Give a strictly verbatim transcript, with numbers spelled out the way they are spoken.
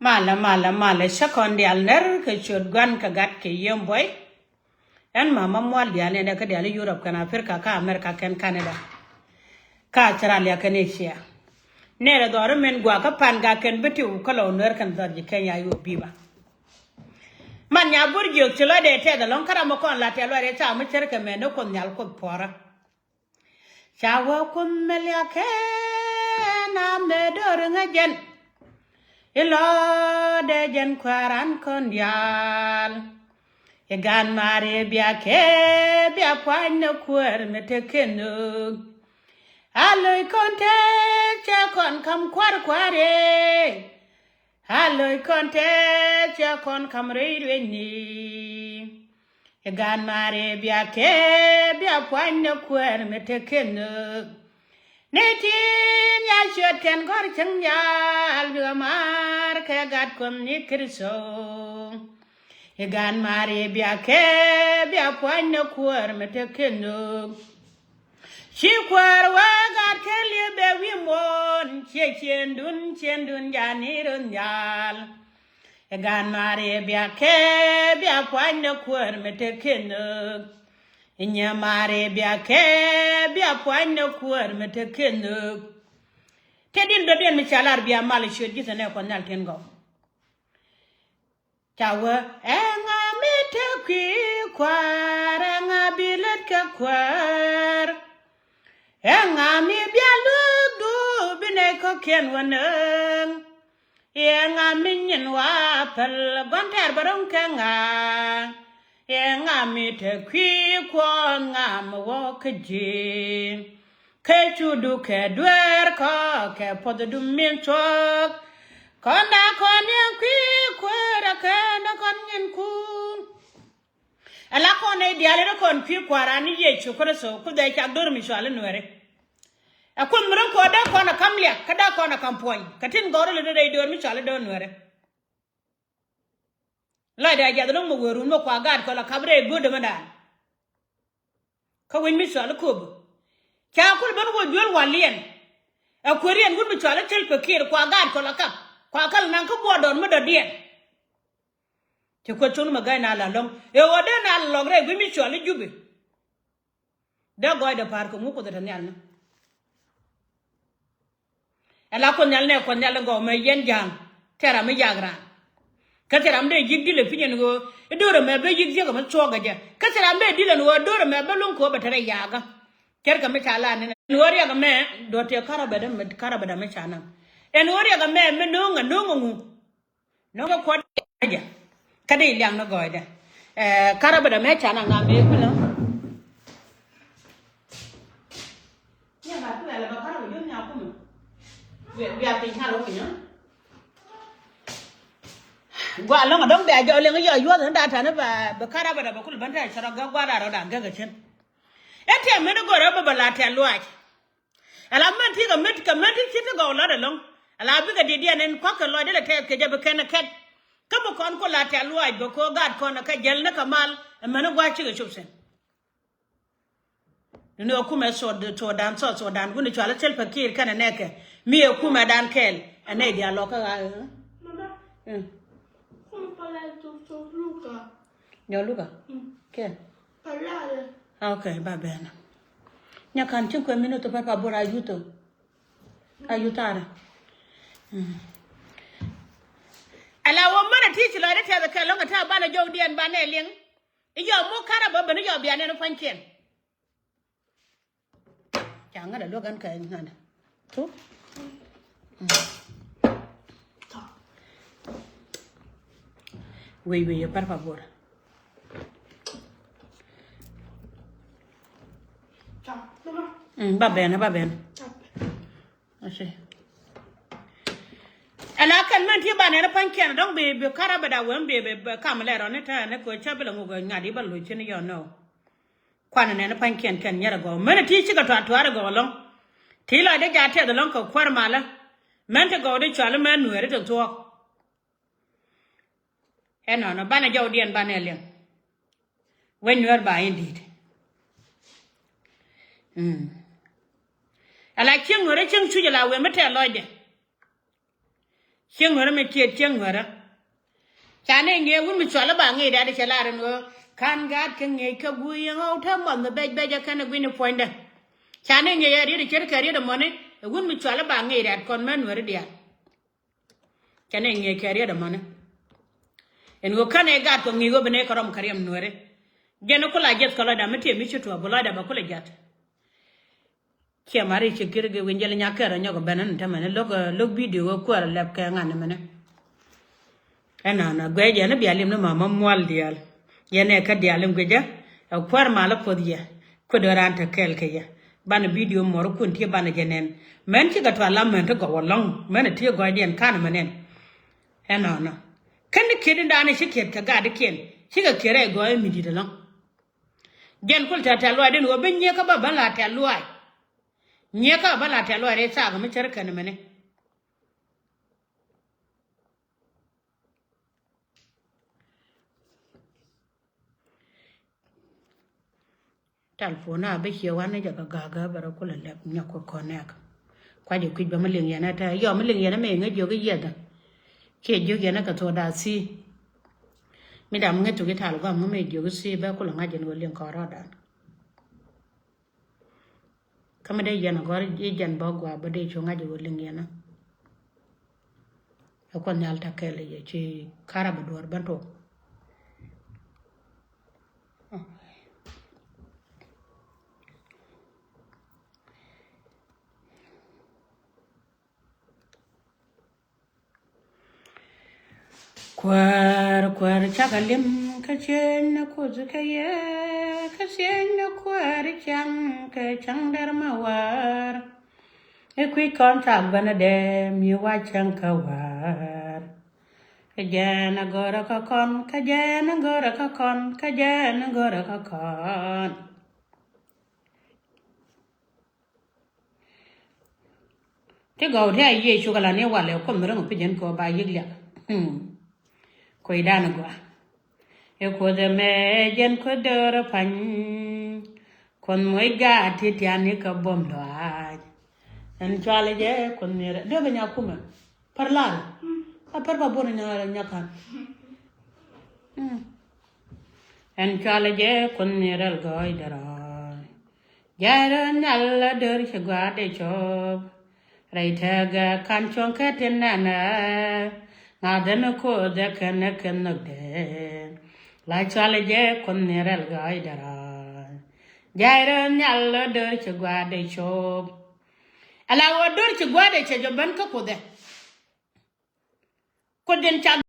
Malɛ, malɛ, malɛ, cä kɔn diaal nɛr kɛ ciöt Gua̱n kɛ Gat kɛ Yiëë Buɔy. Ɛn mama mual diaal nɛnɛ kä diaal i̱ Europe kɛn Africa kä America kɛn Canada. Kä Australia kɛn Asia. Nɛrɛ dhɔr min guakä pan ga kɛn bi ti wä kä lɔ Nuɛr kɛn dhɔr ji̱ Kenya yo̱o̱ biba. Man nya bur jiök ci lɔcdɛ tɛth ɛlɔ̱ŋ kä ram mi kɔn la tɛth lɔcdɛ ca mi cär kɛ mɛ ni Kuoth Nhial Kuoth puɔrä. Ca wä Kuoth mi liakɛ na mɛ do̱r ŋä jɛn. Ilɔcdɛ jɛn kuääran kɔn diaal. I̱ gan mari bia kɛ bia pua̱ny ni kuäär mi te kɛ nhök. A lo̱c kɔn te cɛ kɔn kam kua̱r kua̱r i̱. A lo̱c kɔn te cɛ kɔn kam rɛy ruecni. I̱ gan mari bia kɛ bia pua̱ny ni kuäär mi te kɛ nhök. Ni tin ya ciöt kɛn gɔ̱r cäŋ diaal bikɛ maar kɛ Gat Kuɔth ni Kritho. I̱ gan mari bia kɛ bia pua̱ny ni kuäär mi te kɛ nhök. Ci kuäär wä Gat kɛ liep bɛ wi̱i̱ muɔ̱ɔ̱n ciɛ ciëŋdun ciëŋdun jani röth nhial. I̱ gan mari bia kɛ bia pua̱ny ni kuäär mi te kɛ nhök. I̱ nyɛ mari bia kɛ bia pua̱ny ni kuäär mi te kɛ nhök. Te din dɔ̱diɛn mi ca lar bia mal ciöt ji̱ thɛ nɛ Kuɔth Nhial tin gɔw. Ca wee ɛŋa mi te kui̱ kuäär, ɛŋa bi lät kɛ kuäär? Ɛŋa mi bia luäk du bi nɛy kɔ̱kiɛn wä nööŋ? Ɛŋa mi nyin wa päl gua̱n tɛ̈r bä ro̱ŋ kɛ ŋa? Ɛŋa mi te kui̱ Kuɔth ŋa mi wä kä ji̱? Kɛ cu du kɛ dueer kɔ kɛ puɔth du min cuɔk. Kɔn da kɔn yɛn kui̱ kuäär a kɛn da kɔn nyin kuŋ. Ala kɔn nɛy diaal in kɔn kui̱ kua̱ran ni Yecu Kritho ku dhɛ cak do̱r mi cual in Nuɛri. Ɛ Kuoth mi ro̱ŋ kɔ da kɔn a kam liak kä da kɔn a kam puɔ̱ny kɛ tin gɔr in lɛ do̱r mi cual in do̱r Nuɛri. Lɔcdɛ a jiath no̱ŋ mi wëë run mi kua gaat kɔ la kap rɛy guätdä mi da̱a̱n. Kä wec mi cɔal i̱ Kööbä ca kul ben wä juël waliɛn. Ɛ kueeriɛn wut mi cɔal i̱ Thil Pekir kua gaat kɔ la kap kua kal naŋ kä buɔɔdɔn mi dɔ̱diɛn. Ci kueth con mi ga̱y na la lɔ̱ŋ ɛ ɣöö dee na lɔk rɛy wec mi cɔal i̱ Jupi. Dee gɔɔydɛ pa̱a̱r kɛ ŋu Kuoth ɛ te nhial ni. Ɛ la Kuoth Nhial nɛ Kuoth Nhial in gɔw mɛ yɛn ja̱a̱ŋ. Thil ram mi yak raan. Kä thil ram dee yi̱k di̱l ɛ pi̱ny ɛn ɣöö i̱ do̱r ɛmɛ ben yi̱k thiäk ɛmɛ thuɔɔk ɛ jɛ. Kä thil ram dee di̱l ɛn ɣöö do̱r ɛmɛ ben luäŋ kɛ ɣöö bɛ te rɛy yakä. Cärkɛ mi ca la ni ɛn ɣöö riɛk ɛmɛ duɔ̱t tëë karabɛt ɛmɛ karabɛt ɛmɛ ca naŋ. Ɛn ɣöö riɛk ɛmɛ mi no̱o̱ŋ ɛ no̱o̱ŋ ɛ ŋu. Nɔŋ kɛ kuɔt jɛ kä dee liaŋ ni gɔɔydɛ. Ɛ karabɛt ɛmɛ ca naŋ na mëë kulä. Nyɛ gat kulɛ lɛ bɛ karabɛt jɔn nya kumɛ. Bia piny kal wä piny ɔ. Gua lɔŋ a dɔŋ bia jɔk liŋ yɔ yuɔth ni da̱a̱ tani bɛ karabɛt a bɛ kul bän tɛ cɛ rɔ gäk gua da̱a̱ rɔ da̱a̱ gäk a cin. Ɛn tɛ mɛn i̱ gɔr ɛ bä bä la tɛ luaac. Ala män ti kɛ mät kɛ män ti ci ti gɔw lɔt ɛlɔ̱ŋ. Ala bikɛ diɛdiɛn ɛn kua̱kɛ lɔcdɛ lɛ tɛth kɛ jɛ bi kɛn ɛ kɛt. Kä bi kɔn ku la tɛ̈th luaac bɛ ko̱ gaat kɔn ɛ kɛ jäl ni kɛ mal. Ɛmɛn ɛ gua̱a̱c cikɛ cop thi̱n. Ni ɣä kumɛ Sudan, Sudan, South Sudan wuni cual ɛ Salva Kiir kɛnɛ nɛɛkɛ mi ɛ kumɛ dan kɛɛl. Ɛ nɛy diaal lɔkä ɣa̱a̱. Nyɔ luka kɛn. Okay, ba bɛn. Nya kan cin kuɛ minute papa bor a yuto. A yutarɛ. Ala wä mänɛ ti ci lɔcdä tiath kɛ lɔŋ ɛ ta̱a̱ banɛ jɔwdiɛn banɛ liŋ. I̱ yɔ muk karabä ben i̱ yɔ bianɛ ni pua̱nykiɛn. Ca ŋädɛ luäk ɛn kɛ ŋa̱nɛ. Tu. Wei wei yɛ pär pa buɔr. Ba bɛn, ba bɛn. Ɛn a kɛn mɛn ti banɛ ni pua̱nykiɛn dɔ̱ŋ bi bi karabä da wem bi bi kam lɛ rɔ ni tɛ ni kɛ cä bi lɛ ŋuk ŋa̱t i̱ ba lo̱c cin yɔ nɔ. Kuanɛ nɛn pa̱nykiɛn kɛn nyɛr agɔw mɛn ti cikɛ tuaar tuaar agɔw ɛlɔ̱ŋ. Ti lɔcdä jaat tɛth ɛlɔ̱ŋ kɛ kuäär malä. Mɛn ti gɔw di cual mɛn nueeri ti thuɔ̱k. Ɛnɔnɔ banɛ jɔwdiɛn banɛ liɛŋ. Wec nueer ba in di̱i̱t. Ala cieŋ nueeri cieŋ cuc ala wee mi tɛth lɔcdɛ. Cieŋ ŋuɛrä mi tiet cieŋ ŋuɛrä. Ca ni ŋiɛ wun mi cual ba ŋiɛ dɛt cɛ lar in ɣöö kan gaat kɛ ŋiɛ kɛ guiy in ɣɔw te mɔnh bɛc bɛc ɛ kɛn ɛ guiy ni puɔ̱nydɛ. Ca ni ŋiɛ yɛ riet ɛ ce̱tkɛ riet ɛmɔni ɛ wun mi cual ba ŋiɛ dɛt kɔn mɛn ŋuɛrä diaal. Ca ni ŋiɛ kɛ riet ɛmɔni. In ɣöö kɛn ɛ gaat kɔ ŋiɛ ɣöö bi ni kɛ rɔm kɛ riɛm nuɛri. Jɛn kula jiɛth kɛ lɔcda mi tiɛ mi ci tuɔɔk bi lɔcda bɛ kula jiɛth. Ciɛ mari ci kir gi win jɛl nyakɛr nyɔk ben ni tämɛ ni lo̱k, lo̱k bidio wä kuɛɛr lɛp kɛ ŋan mɛni. Ɛnɔnɔ guɛc yɛn bia lim ni mama mual diaal. Yɛn ɛ kä diaal in guicä ɛ kuɛɛr mal kuoth yɛ. Kuet ran te kɛɛl kɛ yɛ. Banɛ bidio mɔr kun ti banɛ jɛ nɛn. Mɛn cikɛ tual la mɛn ti gɔw alɔŋ mɛn ti gɔcdiɛn kan mɛ nɛn. Ɛnɔnɔ kɛn ni kiet in daanɛ ci kiet kɛ gat ikiɛn cikɛ kiet rɛy gɔɔy mi dit alɔŋ. Jɛn kul tɛ̈t tɛ̈t luaac den ɣöö bi nyiëëkä bä bä la tɛ̈t luaac. Nyiëëkä bä la tɛ̈t luaac rɛy thaak mi cär kɛn mɛni. Telephone a bi cie wan ni jɛ kɛ ga̱a̱kä bɛ rɔ kulɛ lɛp nyɔk kɛ connect. Kuac ɛ kui̱c bɛ mi liŋ yɛn ɛ tɛ yɔ mi liŋ yɛn ɛ mi ŋä jiök i̱ yiɛth. Kiɛ jiök yɛn ɛ kɛ thok da̱a̱ thii. Mi dam ŋä tuk i̱ tal gɔm ŋä mi jiök i̱ thii bɛ kulɛ ŋa̱c yɛn ɣöö liŋ kɔn rɔɔdan. Kä mi dee yɛn a gɔr i̱ jɛn bä gua bä dee cu ŋa̱c i̱ wä liŋ yɛn a. Ɛ kuɔth nhial tak kɛl i̱ yɛ ci karab a duɔ̱ɔ̱r ben tok. Kuäär, kuäär cakɛ lim kä cieny ni kuth kä yɛ, kä cieny ni kuäär cäŋ kɛ cäŋ der ma wäär. I̱ kui̱ kɔn cak bänä dee mi wa cäŋ kä wäär. Kä jɛn a görä kä kɔn, kä jɛn a görä kä kɔn, kä jɛn a görä kä kɔn. Ti gɔw ti a Yecu kɛ la ni walɛ kuɔth mi ro̱ŋ pi jɛn kɛ ɣöö ba yiëk liak. Kui̱dan gɔaa. Ɛ kuoth ɛmɛ jɛn kuoth döör pa̱ny. Kuoth moc gaat ti tiani kɛ buɔ̱m lɔaac. Ɛn cualɛ jɛ kuoth mi rɛ dee bɛ nya kumɛ. Pär lal. A pär ba buɔ̱n nya nya kan. Ɛn cualɛ jɛ kuoth mi rɛl gɔɔy dɛrɔɔy. Jai rɔ nyal la dör ci gua̱a̱r de cop. Rɛy tɛgɛ kan cuɔ̱ŋ kä tin nɛnɛ. Ŋa̱thɛ ni ko̱o̱thɛ kɛn ɛ kɛn nhök dee. La cual jɛ kuoth ni rɛl gɔɔy dɛrɔ. Jai rɔ nyal la dör ci gua̱a̱r de cop. Ala wä dör ci gua̱a̱r de cɛ jɔ ben kä kuothɛ. Kuoth in ca